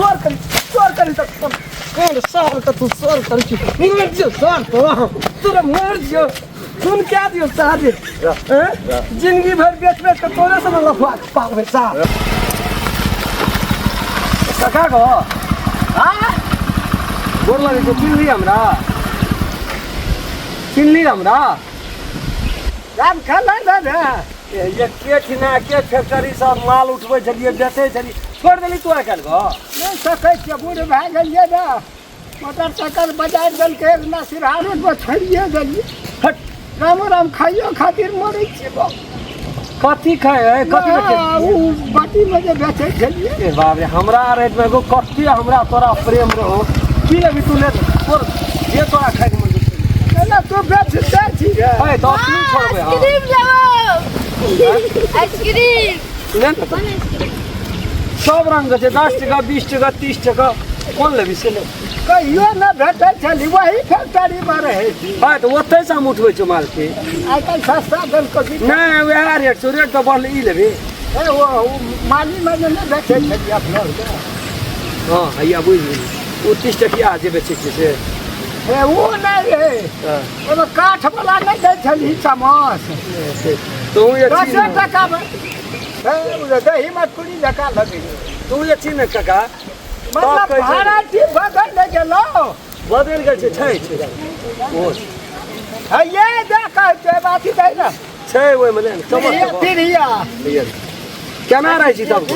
Sir करी sir करी तक कोन साल का तू सर करी छी मर जो सर तो तोरा मर जो सुन क्या दियो सारे हैं? जिंदगी भर बेच बेच के तोरे से लफुआ के पावे सार काका गो आ गोर लगे छौ चिन्हली हमरा चिन्हली हमरा राम खेलै ने रे ये के ठिना के फैक्ट्री सब माल उठबै छलियै बेचै छलियै छोड़ि देली तू आइ काल्हि गो नहि सकै छियै बूढ़ भए गेलियै ने मोटरसाइकिल बजारि देलकै एक दिना सिरहा रोडपर छोड़िए देलियै हट रामो राम खाइयो खातिर मरै छियै बाप। कथी खाइ है कथी बेचै आ, उ बाटीमे जे बेचै छलियै ए बाप रे हमरा रेट में एगो कथी हमरा तोरा प्रेम रहो की लेबी तू ले तोर जे तोरा खाइके मन नहि नहि, तू बेचते छी रे है तो अपनी छोड़बै हम आइसक्रीम लेबो आइसक्रीम ले ने कोन आइसक्रीम सब रंग के छै 10 टका 20 टका 30 टका कोन लेबी से ले कहियो नहि भेटै छली वही फैक्ट्रीमे रहै छी है तो ओतै से हम उठबै छियौ माल के आइ काल्हि सस्ता देलको की नहि वएह रेट छौ रेट तऽ बढ़लै ई लेबी ए, ओ ओ मालीमे जे नहि बेचै छलियै अपना आरके हँ हैया बुझि गेली ओ 30 टकिया जे बेचै छियै से ए ओ नहि रहै हँ, ओहिमे काठवला नहि दै छलही चम्मच से तू ये चीज दसे टकामे ए, ओ जे दही मटकुरी जकाँ लगै तू ये चीज ने काका मतलब कहै छै। भाड़ा ठीक बदल नहि गेलौ बदलि गेल छै छै छै ओ हे ये दे कहै छै बाती दै ने छै ओहिमे ले ने, चम्मच फिरिया तऽ फिरिया भैया केना रहै छी तब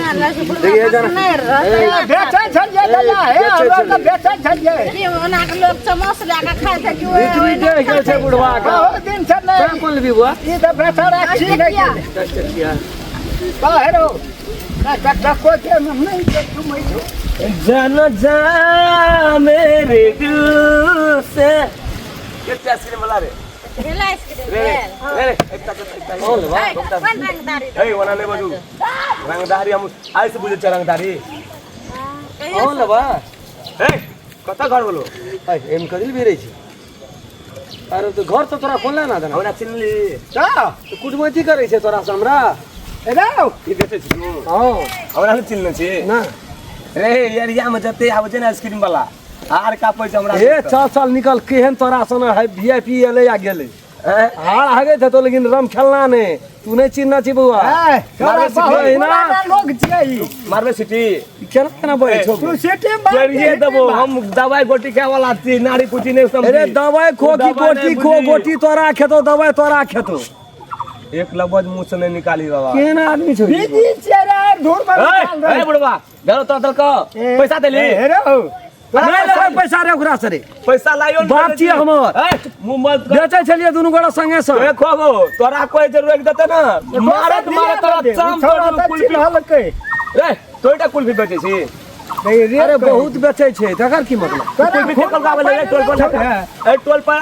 देखिए जना ए, बेचै छलियै दादा हे बेचै हमरा तऽ छलियै। बेचै छलियै ओना के लोग चम्मच लए कऽ खाइ छै कि भीतरी देह गेल छै बुढ़वा के बहुत दिन से तैं नहि कोन लेबी बुआ ई तऽ बेचारा छी नहि गेलै 10 टकिया बाहर हो टको के नहि चुमै छौ जाना जा मेरे दिल से कते आइसक्रीम वाला रे भेल आइसक्रीम रे रे भेल रे रे एकटा एकटा कोन लेबा ए, कोन रंगदारी हे ओना नहि बजू रंगदारी हम आइ से बुझै छियै रंगदारी कोन लेबा हे कतऽ घर बोलो ऐ एम कदिल भी रहै छी अरे तो घर तो तोरा खोलना ना देना हमरा चिन्हली का तो कुटमैती करै छै तोरा से हमरा रे ई बेचै छी तू हँ हमरा नहि चिन्हने छी ना रे एरिया में जते आबै छै ने आइसक्रीम वाला हार कापै छै हमरा ए चल चल निकल केहन तोरा सन है वीआईपी एलै आ गेलै हार हगे थे तो लेकिन रम खेलना नहीं तू नहीं चिन्हना छी बउआ ए, तोरा मारबै बहुत सिटी ना। पुराना लोग छियै ई। मारबै सिटी केना केना बजै छौ तू सिटी मार करिए देबो हम दवाई गोटी खाए वाला छी नाड़ी पूछी नहीं समझी अरे दवाई खो की दवाई गोटी नहीं खो बुझी। गोटी तोरा खेतो दवाई तोरा खेतो एक लबज मुंह से नहीं निकाली बाबा केहन आदमी छौ ई? बिजी छियै रे धूर में ए निकाल ए रहे। बुढ़वा घरो तोरा देलको ए, पैसा देली ए, रे हो। नहीं लेबै पैसा रे ओकरा से रे पैसा लाइयो ने बाप छियै हमर। ए, मुंह मत कर बेचै छलियै दुनू गोरा संगे संग देखो गो तोरा कोई जरूरत देते ना मारत मारत तोरा चाम छोड़ा तोड़ तऽ कुल्फी चिन्हलकै। रे तोइटा कुल्फी बेचै छी नहीं, रे अरे बहुत बेचै छै तकर की मतलब तोरा कुल्फी खून के आवे रे टोल पर है। ए टोल पर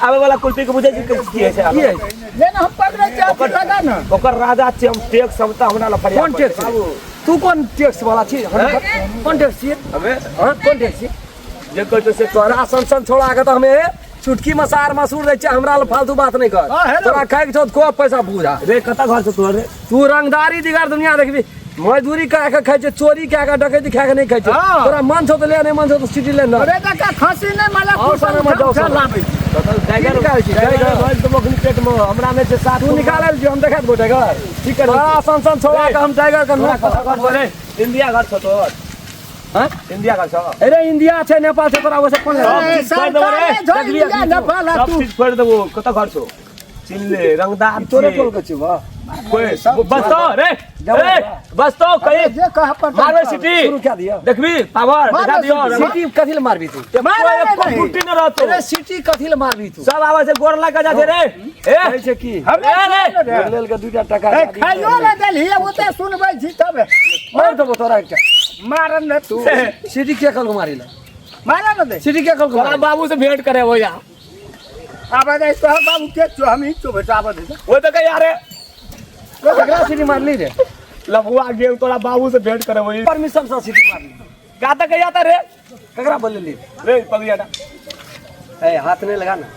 आवे वाला कुल्फी के बुझै छी की है छै की है जे ने हम पकड़ै छियै, अथी लगा ने। ओकर राजा छी हम टैक्स सबटा हमरा लफड़िया कोन टैक्स तू कोन टैक्स वाला छी कोन टैक्स छियै हमे हँ कोन टैक्स छियै जे कहै छै से तोरा सन सन छोड़ा के तऽ हमे चुटकी मसार मसूर दै छियै हमरा लए फालतू बात नहि कर हाँ, हेलो। तोरा खाइके छौ तऽ खो पैसा बुझा रे कतऽ घर छौ तोहर रे तू रंगदारी दिगर दुनिया देखबी मजदूरी कए के खाइ छै चोरी कए के डकैती खाए के नहि खाइ छै हाँ। तोरा मन छौ तऽ ले नहि मन छौ तऽ सिटी ले ना अरे काका खसी नहि मला आओ कुशल साला मत जाओ उठा साला। लाबै छै। टाइगर की निकालै छी? Tiger tiger. भरि देबो अखनी पेट में हमरा नहि छै सात तू निकालल जो हम देखा देबो टाइगर ठीक है तोरा सन सन छोड़ा के हम टाइगर के तोरा नोक कतऽ घर छौ रे इंडिया घर छौ तोहर हाँ? इंडिया घर छौ अरे इंडिया छै नेपाल छै तोरा ओइसे कोन सब ए, चीज छोड़ि देबो रे। सरकारे छौ देखलियै इंडिया, अखनी नेपाल आ सब तू। चीज छोड़ि देबो कतऽ घर छौ चिन्ह ले रंगदार तोरे छी। टोल के छियौ बा कोई बस तो रे जाओ, ए, बस तो कहीं जे कह पड़तै मारबै सिटी शुरू कए दिअ देखबी पावर देखा दियो सिटी कथी ले मारबी तू मारबै नहि। टूटी न रहतो अरे सिटी कथी ले मारबी तू सब आबै छै गोर लग के जाइ छै रे ए कहै छै की हमरे ए, रे। छियै ने रे। लेल के दूटा टका ए, खाइयो ले देलही ओते सुनबै छी तब मार देबो तोरा एकटा मारन ने तू सिटी के कहलको मारी ला मारन ने दे सिटी के कहलको तोरा मारी ला? बाबू से भेंट करे हो या आबे दे तोहर बाबू के छौ हम ही छौ बेटा आबे दे वो तो कहीं यारे केकरा सिटी मारली रे लफुआ गेल तोरा बाबू से भेंट करे वही परमिशन से सिटी मारली का तक कहीं आता रे केकरा बोलली रे पगड़िया टा ए हाथ नहीं लगा ना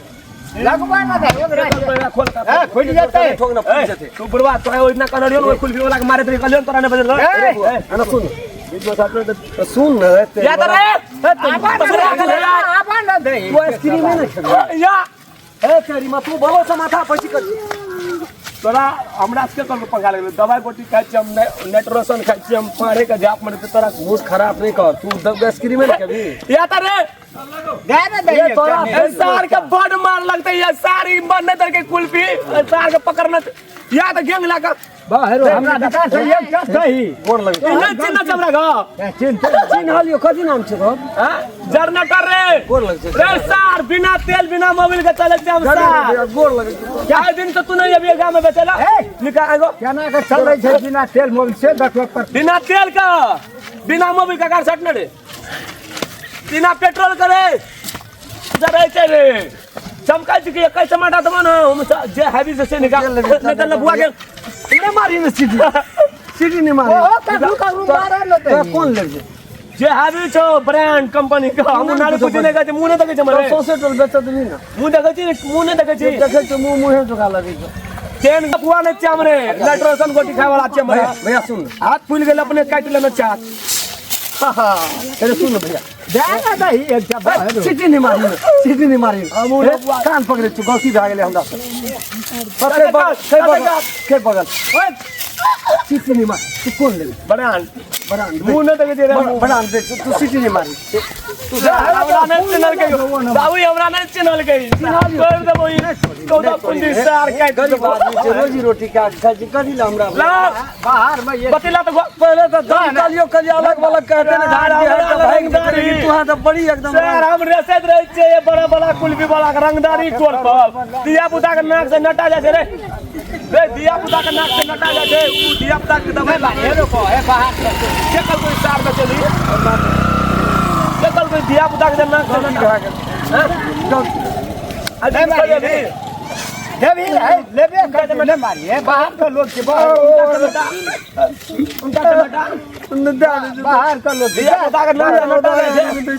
लगवा ना दे ओकरा खोल का ए खुलि जेतै ठोक ना ए, फूट जेतै तू बुढ़वा तोरा ओहिना कनरियो ने कुल्फी वाला के मारे तरी कहलियो तोरा ने बजल ए, ए ना सुन बीच में साथ में तो सुन न रे या तो रे आबा न दे तू आइसक्रीम नहीं खेबी या ए तेरी माँ तू बोलो से माथा पैसी कर तोरा हमरा सबके कल पंखा लगल दवाई गोटी खाइ छी हम नेट्रोसन खाइ छी हम पारे के झाप मारे त तोरा मूड खराब नहीं कर तू दब आइसक्रीम नहीं खेबी या त रे दे न दे ये तोरा ए सार के बड मार लगते या सारी बंद तर के कुल्फी ए सार के पकड़ना या त गेंग लागा बाहर हमरा दुकान से एक चस सही गोड़ लगे नहीं चिन्ह छ हमरा ग चिंता चिन्हलियो कथी नाम छै तोहर हां जरनेटर रे गोड़ लगे छै रे सार बिना तेल बिना मोबिल के चले छै हम सार गोड़ लगे छै क्या दिन तो तू नहीं अभी गांव में बेचेला ए! निकाल आगो केना के चल रही छै बिना तेल मोबिल से देखलो पर बिना तेल का बिना मोबिल का कार सटने रे बिना पेट्रोल करे जरै छै रे चमकाइ छै कि एकैस टमाटर देबो ने हम जे हैवी से से निकाल नहीं तऽ लफुआ के नहीं मारी ने सीटी सीटी नहीं मारी ओहो कखनो कखनो मारे न तोरा दे कोन लेबे जे हैवी छौ ब्रांड कंपनी के हम नारे कुछ नहीं कहै छै मुँह नहि देखै छै हमर सौंसे टोल बेचत नहीं ना मुँह देखै छी मुँह नहि देखै छी देखै छै मुँह मुँहे जोका लगै छै तेन लफुआ नहि छै हमरे नाइट्रोजन गोटी खाय वाला छै हमरे भैया भैया सुन ना हाथ फूलि गेल अपने काटि लेने चाह अरे सुन ना भैया दे न दही एक जब बाहर सीटी नहीं मारी सीटी नहीं मारी हमहूँ ए, कान पकड़े छु गलती भए गेलै हमरा से के बगल के बगल के बगल ओए सीटी नहीं मार तू कोन लेबे ब्रांड बड़ा मुँह नहि देखै छै रे बड़ा बड़ा दे तू सीटी नहीं मारी तू हमरा नहि चिन्हलकै बाबू हमरा नहि चिन्हलकै तोड़ देबो ई 14 पूंजी सार काटि गरीब देबो आदमी छै रोजी रोटी का खाइ छै कथी ला हमरा ला बाहर में ये बतेला तो पहले तो दम कालियो कलिया अलग अलग कहते ना धार के हर भाग रंगदारी। तू हां तो बड़ी एकदम सर हम रेसैत रहै छियै ये बड़ा बड़ा कुल्फी वाला के रंगदारी टोल पर दिया पुता के नाक से नटा जाइ छै रे रे दिया पुता के नाक से नटा जाइ छै उ दिया पुता के दबाई बाहर रोको ए बाहर के कल कोई सार में चली के कल कोई दिया पुता के नाक से नटा भए गेल अरे अभी देवी है लेबे कर ने मारी है बाहर के लोग के बाहर उनका टमाटर बाहर के लोग दिया पुता के नाक से नटा जाइ छै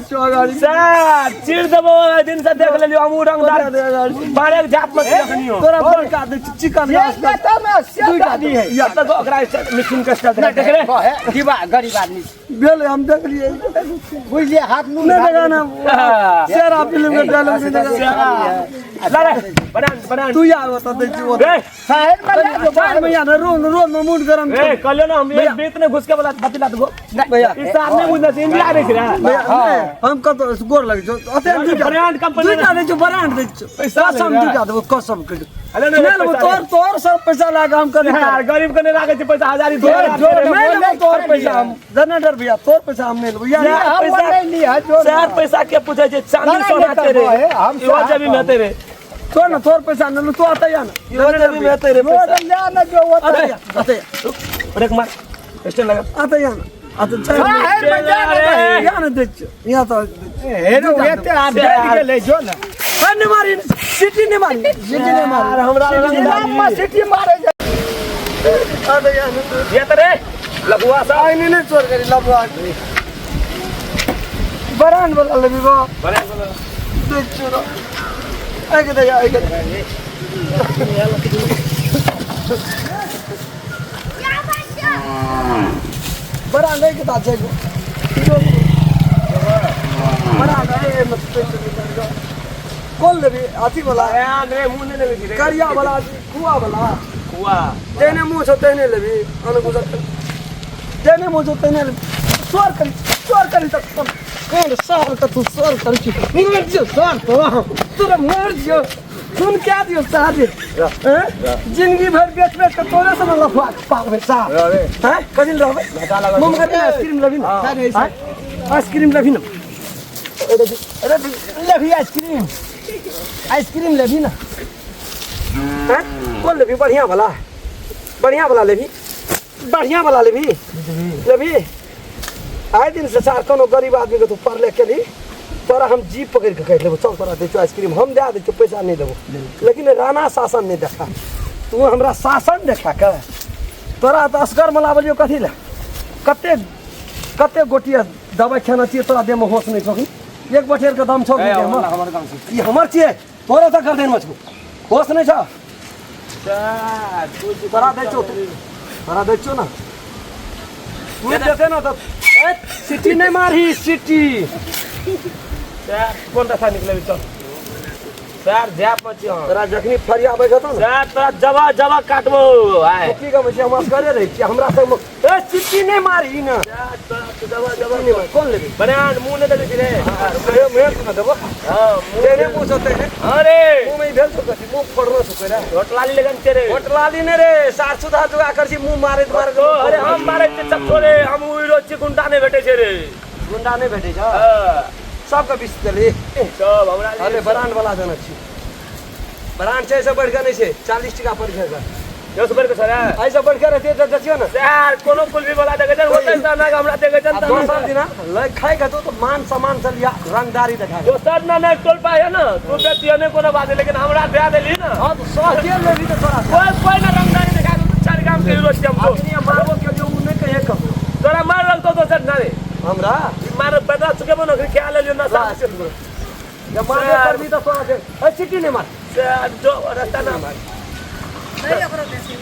सर चीर देबो ओहि दिन से देख लेलियो हमहूँ रंगदार बारे के झाप में देखनियो तोरा बड़का दै छी चिकन ये बेटा में से दादी है या तक ओकरा मिथुन के स्टाइल देख रे है गरीब गरीब आदमी भेल हम देख लिए बुझलिए हाथ मुंह नहीं देखा ना शेरा फिल्म के डायलॉग नहीं देखा ला रे बना बना तू यार बता दै छी रे साहेब में ले जो चार भैया ना रोज रोज में मूड गरम रे कहलियो ना हम एक बीत ने घुस के बोला बतिला देबो भैया ई सार नहीं बुझना छै इंडिया रे छै रे भैया नहीं, हम कतो गोर लग जो अते दुटा ब्रांड कंपनी दुटा दै छी ब्रांड दै छी पैसा कसम ले रे। दुटा देबो कसम के अरे नहीं लेबो तोर तोर सब पैसा लागा हम कभी यार गरीब के नहीं राखे छै पैसा हजारी दो जोर नहीं लेबो तोर पैसा हम जनरेटर भैया तोर पैसा हम नहीं लेबो यार यार, हम पैसा- नहीं लिया जो चार पैसा के पूछे छै चांदी लड़ाई सोना नहीं छै रे करबो हे, हम इहो सएह जेबी में हेतै रे तोर ना तोर पैसा नहीं तू आता या ना इहो जेबी में हेतै रे रोड पैसा ले ना जो वो आता या आता या ब्रेक मार स्टैंड लगा आता या ना आता चार साहेब में जा ना दही या ना दै छी या तो हेरो एते आ डर गेलै जो ना नहीं मारी सिटी नहीं मारी सिटी नहीं मारी यार हमरा नाम में सिटी मारे छै आता या ना ये त रे लफुआ सब आई नहीं नहीं चोर करी लबुआ बरान वाला लेबी बा ब्रांड वाला देख चोर आई के दे आई के दे बरान नहीं के ता छै बरान ए मत कोन लेबी अथी वाला ब्रांड रे मुंह नहीं लेबै छी रे करिया वाला कुआ वाला कुआ तेने मुँह छौ तेने लेबी अनुकूल तेने मुँह छौ तेने लेबी चोर करी चोर करी तक कौन साल का तू चोर करी छी मर जियो सार तो तोरा मर जियो सुन क्या दियो सार रे हैं? जिंदगी भर बेच बेच के तोरे से लफुआ के पालबे सार हैं कथी ले रहबे मम करके आइसक्रीम लेबी ना हैं? आइसक्रीम लेबी ना अरे लेबी आइसक्रीम आइसक्रीम लेबी ना हैं? कौन लेबी बढ़िया वाला बढ़िया वाला लेबी बढ़िया वाला लेबी लेबी आए दिन से सार कोनो गरीब आदमी के तू पढ़ले के ली तोरा हम जीप पकड़ के कहि लेबो चल तोरा दै छियौ आइसक्रीम हम दए दै छियौ पैसा नहीं देबो लेकिन राणा शासन नहीं देखा तू हमरा शासन देखा के तोरा तऽ असगर में लाबलियौ कथी लए कते कते गोटिया दवाइ खेने छियै तोरा देहमे होश नहि छौ एक बठेर के दम छौ कि देहमे हमर गांव से ई हमर छियै तोरो तऽ गर्दनमे छौ होश नहि छौ तोरा दै छौ तोरा दै छौ ना तू देते ना तऽ ए, सिटी नहीं मारही सिटी। सर कोन रास्ता निकलेबी चल सर जाय पची हम। तोरा जखनी फरियाबै छौ ने सर तोरा जबा जबा काटबो आय। की गबै छी हम असगरे रहै छी हमरा संग ए सिटी नहीं मारही ना। सर तोरा जबा जबा नहीं मार कोन लेबी? बनान मुंह नहि देखै छी रे। मुँह मुँह सुना देबो। हां मुंह तेरे मुँह छौ तेरे। अरे मुँह में भेल छौ कथी मुँह फोड़लो छौ रे। होटलाली लगन छै रे। होटलाली ने रे सार सुधा जुगा कर छी मुँह मारैत मारैत। तो अरे हम मारै छियै चप्पो रे हम उइरो छी गुंडा नहि भेटै छै रे। गुंडा नहीं भेटै छौ? हां सबके बीच देली। सब हमरा अरे ब्रांड वाला जाना छी। ब्रांड छै ऐसे बढ़ के नहीं छै 40 टका पर छै। दस बढ़ के सर ऐसे बढ़ के रहते तऽ देखियौ ने। सर कोनो कुल्फी वाला देखै छै ओतै तऽ ना हमरा देखै छै आ दोसर दिना लै खाइ के तो मान सम्मान से लिया रंगदारी देखा के। दोसर ना ना टोल पा है ना तू बेचियो नहीं कोनो बात नहीं लेकिन हमरा दे देली ना। हां तो सौ के लेबी तऽ तोरा कोई कोई ना रंगदारी देखा दू चार गाम के हीरो छी हम तो। अखनी मारबो के जो उ नहीं कहे ककरो। तोरा मार लगतो दोसर ना रे। हमरा मार बता चुके बनो क्या ले लियो ना साथ। जब मारबे करबी तऽ तोरा से ए चिट्ठी नहीं मार। सर जो रास्ता ना नहीं ओकरो बेसी।